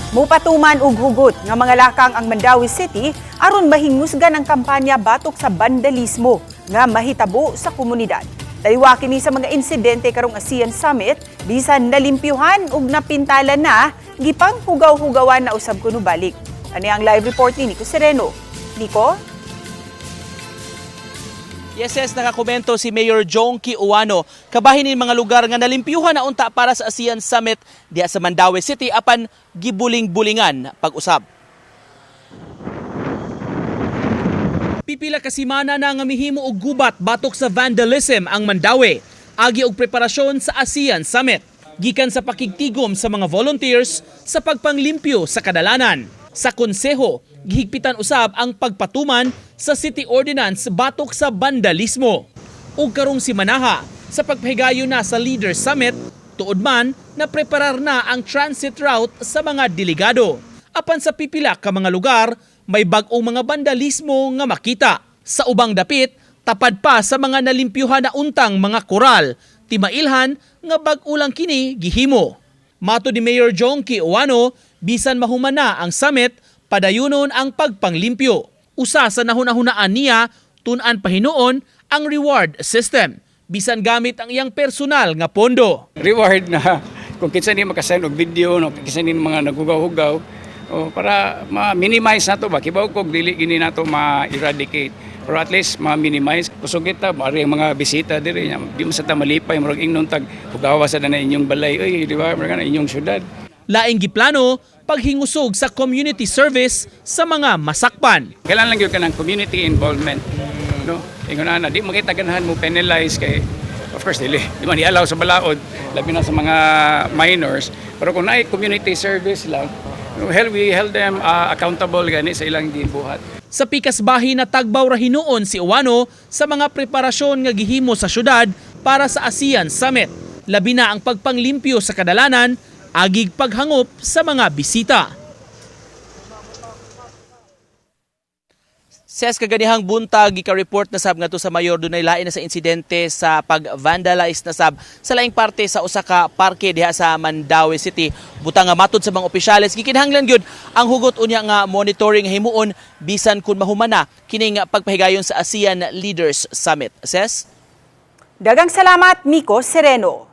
Mupatuman og hugot nga mga lakang ang Mandaue City aron mahingusgan ang kampanya batok sa vandalismo nga mahitabo sa komunidad. Taliwa kini sa mga insidente karong ASEAN Summit, bisan nalimpyuhan ug napintalan na, gipang hugaw-hugawan na usab kuno balik. Ani ang live report ni Nico Sereno. Nico? Yes, nakakomento si Mayor Jonkie Ouano. Kabahin ni mga lugar nga nalimpyuhan na unta para sa ASEAN Summit diha sa Mandaue City apan gibuling-bulingan pag-usab. Pipila ka semana na nga mihimo og gubat batok sa vandalism ang Mandaue. Agi og preparasyon sa ASEAN Summit. Gikan sa pakigtigom sa mga volunteers sa pagpanglimpyo sa kadalanan. Sa konseho, gihigpitan usab ang pagpatuman sa city ordinance batok sa vandalismo. Ug karong simanaha sa pagpahigayon na sa Leaders Summit, tuod man na preparar na ang transit route sa mga delegado. Apan sa pipila ka mga lugar, may bag-ong mga vandalismo nga makita. Sa ubang dapit, tapad pa sa mga nalimpyuhan na untang mga koral, timailhan nga bag-o lang kini gihimo. Matod ni Mayor Jonkie Ouano, bisan mahuman na ang summit, padayunon ang pagpanglimpyo. Usa sa nahuna-hunaan niya, tun-an pahinuon ang reward system, bisan gamit ang iyang personal nga pondo. Reward na kung kinsa ni makasend og video, no, kinsa ni mga naghugaw-hugaw, oh, para ma-minimize nato ba. Kibaw kog dili gini nato ma-eradicate, pero at least ma-minimize. Kusog kita mari ang mga bisita diri nya, di man sa ta malipay, murag ingnon tag hugawa sa na inyong balay, oy, di ba, murag na inyong syudad. Laing giplano, paghingusog sa community service sa mga masakpan. Kailangan lang gyud ka ng community involvement, no? Ingon ana, di makita ganahan mo penalize kay of course dili di man i-allow sa balaod, labi na sa mga minors, pero kung naay community service lang, hell, we held them accountable gani sa ilang gibuhat. Sa pikas bahin na tagbaw ra hinuon si Ouano sa mga preparasyon nga gihimo sa syudad para sa ASEAN Summit. Labi na ang pagpanglimpyo sa kadalanan, agig paghangop sa mga bisita. Ses, kaganihang buntag gika-report na sab ngadto sa mayor, dunay lain na sa insidente sa pag-vandalize na sab sa laing parte sa usa ka parke diha sa Mandaue City. Butang nga matod sa mga opisyales, gikinahanglan gyud ang hugot unya nga monitoring himuon bisan kun mahuman na kining pagpahigayon sa ASEAN Leaders Summit. Ses? Daghang salamat, Nico Sereno.